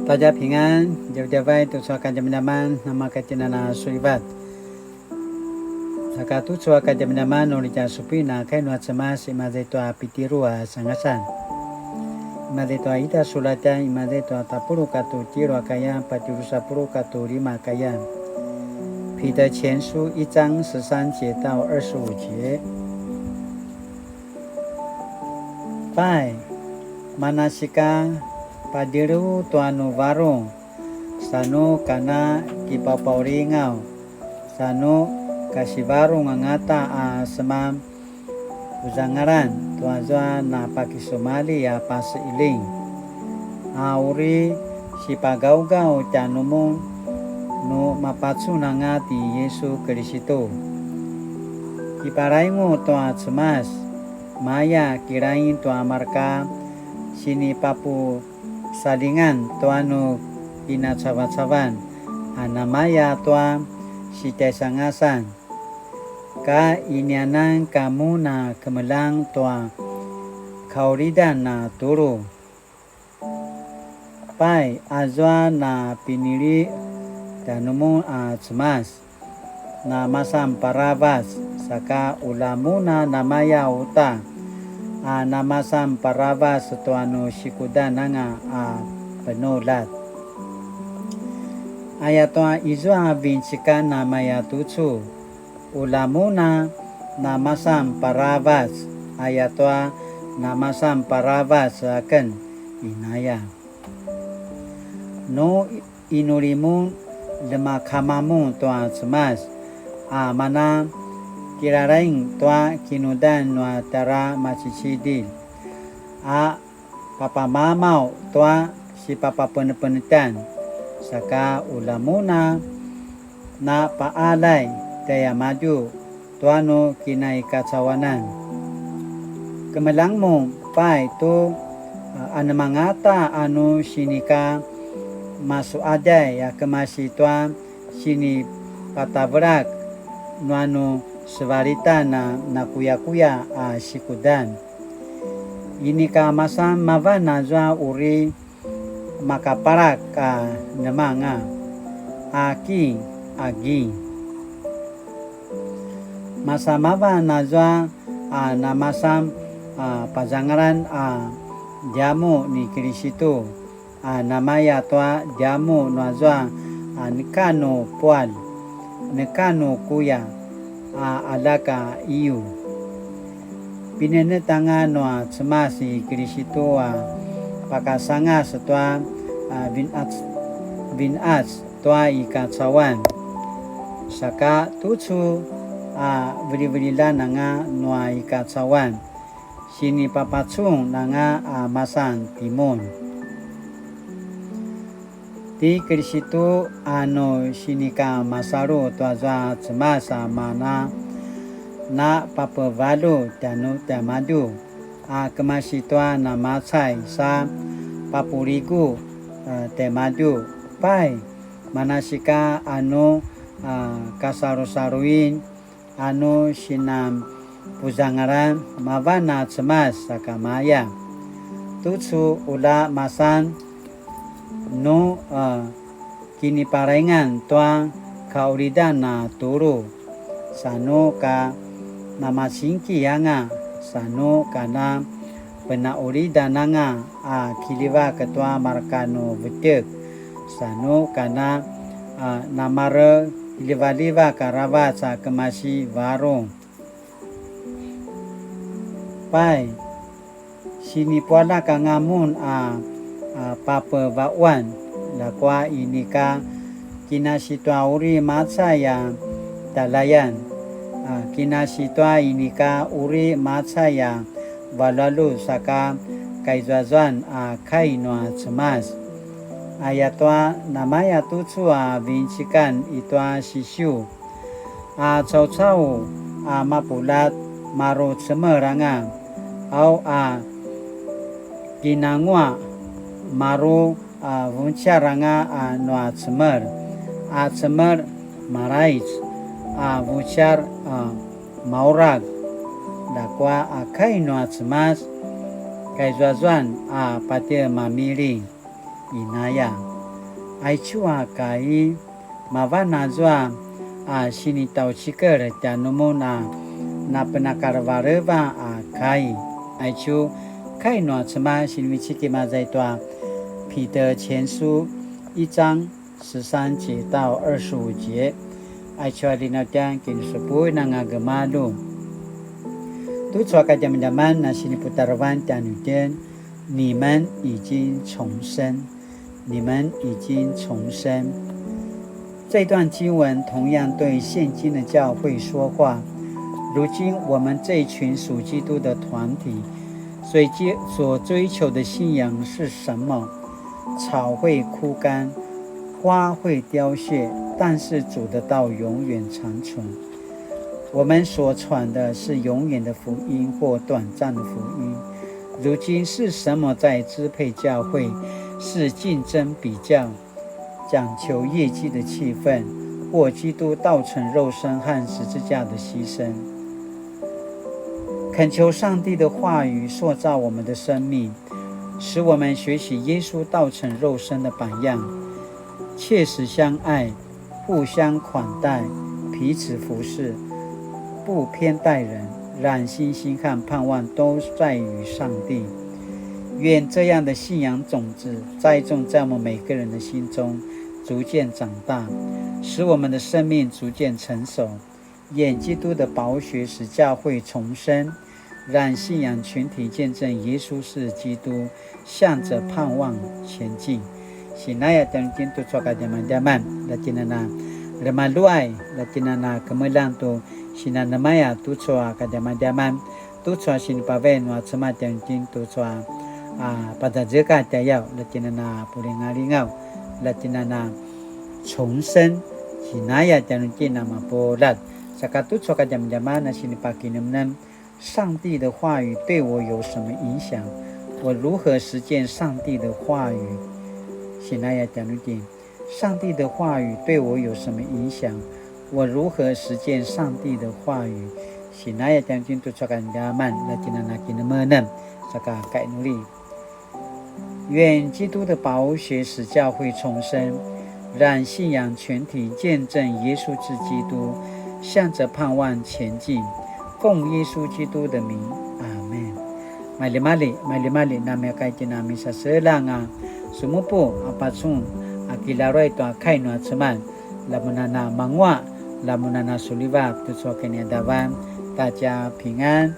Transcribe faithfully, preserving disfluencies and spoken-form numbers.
大家平安, djavadjavay tucu a kadjamadjaman, namakatjinana sulivat. Saka tucu a kadjamadjaman, uri tja supin a kai nua Cemas, imaza i tua Pitiru a sangasan. Imaza i tua ita sulatjan, imaza i tua tapuluq katua tjelu a kayan, patje drusa puluq katua lima a kayan. 彼得前書一章十三节到二十五节。 Pai, manasika padjelu tua nu varung, sa nu kana kipapaulingaw, sa nu kasivarung angata a seman puzangalan tuazua na pakisumalji a pasiling. A uri sipagawgaw tjanumun nu mapacun anga ti Yisu Kiristu. Kiparaingu tua Cemas, maya kilaing tua marka sinipapusalingan tua nu kinacavacavan, a namaya tua sitjaisangasan. Ka inianan kamu na kemeljang tua kaulidan na tulu. Pai, azua na pinili tjanumun a Cemas, na masan paravac, saka ula mun a namaya uta, a na masan paravac tua nu sikudan anga a penuljat. Ayatua izua vincikan namaya tucu, ula mun a na masan paravac, ayatua na masan paravac aken, inaya. Nu inuli mun, lemakama mun tua Cemas, a mana kilalaing tua kinudan nua tara macicidilj, a papamamaw tua sipapapenepenetan, saka ula mun a na paalay tjaimadju tua nu kinaikacauanan. Kemeljang mun, pai, tu, a, anemangata a nu sinika masuadjay a kemasi tua sinipatavelak nua nu sevalitan a nakuyakuya a sikudan. Inika masan mavan azua uri makapalak a nemanga, a king, a ging. Masa mavan azua a namasan a pazangalan a djamuq ni Kilisitu, a namaya tua djamuq nuazua a neka nu pualj, neka nu kuya, a aljak a iyu. Pinenetj anga nua Cemas i Kilisitu a pakasangas tua, a, vinqac, vinqac tua i kacauan. Saka tucu a vilivililjan anga nua i kacauan, sinipapacun anga a masan timun. Ti Kilisitu a nu sinikamasalu tuazua Cemas a mana napapevaljut tjanu tiamadju a kemasi tua namacay sa papuligu, e, tiamadju. Pai, manasika a nu, a, kasalusaluin a nu sinan puzangalan mavan a Cemas sakamaya. Tucu ula masan nu, a, kiniparaingan tua kaulidan a tulu, sa nu ka namacingki anga, sa nu ka na penaulidan anga a kiljivak tua marka nu vetjek, sa nu ka na, a, namarekiljivaljivak aravac a kemasi varung. Pai, sinipualjak anga mun a, a, papevaquan, ljakua inika kinasi tua uri macay a tjaljayan, a, kinasi tua inika uri macay a valjualjut saka kaizuazuan a kai nua Cemas. Ayatua namaya tucu a vincikan i tua Sisiu, a caucau a mapuljat maru cemel anga, au a kinanguaq maru a vuciar anga a nua cemel, a cemel malaic, a vuciar a mauraq, ljakua a kai nua Cemas, kaizuazuan a patje mamiling, inaya. Aicu a kai, mavan azua a sinitjaucikel tjanumun a napenakarevareva a kai. Aicu kai nua Cemas sinivecik imaza i tua 彼得前書一章十三节到二十五节. Aicu a linautjan kinisupuin anga gemalju. Tucu a kadjamadjaman a siniputarevan tjanuitjen, 你们已经重生，你们已经重生。这段经文同样对现今的教会说话。如今我们这一群属基督的团体，所以所追求的信仰是什么？草会枯干，花会凋谢，但是主的道永远长存。我们所传的是永远的福音或短暂的福音？如今是什么在支配教会？是竞争比较，讲求业绩的气氛，或基督道成肉身和十字架的牺牲？恳求上帝的话语塑造我们的生命，使我们学习耶稣道成肉身的榜样，切实相爱，互相款待，彼此服侍，不偏待人，让信心和盼望都在于上帝。愿这样的信仰种子栽种在我们每个人的心中，逐渐长大，使我们的生命逐渐成熟。愿基督的宝血使教会重生，让信仰群体见证耶稣是基督，向着盼望前进。Sinaya tjanuitjen tucu a kadjamadjaman, la tjinana remaluay, la tjinana kemeljang tu sinanemaya tucu a kadjamadjaman, tucu a sinipavay nua Cemas tjanuitjen tucu a, a, pazazekatj tjayaw, la tjinana pulingalingaw, la tjinana 重生, sinaya tjanuitjen a mapuljat. Saka tucu a kadjamadjaman a sinipakinemnem, 上帝的话语对我有什么影响？我如何实践上帝的话语？Sinaya tjanuitjen, 上帝的话语对我有什么影响？我如何实践上帝的话语？Sinaya tjanuitjen tucu a kadjamadjaman, la tjinana kinemenem, saka kainuli. 愿基督的宝血使教会重生，让信仰群体见证耶稣是基督，向着盼望前进。奉耶稣基督的名，阿们。Maljimalji, maljimalji, namiyakay tjina misaselang a sumupu a pacun a kilaruay tua kai nua Cemas, lamunana mangua, lamunana sulivat tucu a kiniadavan, 大家平安.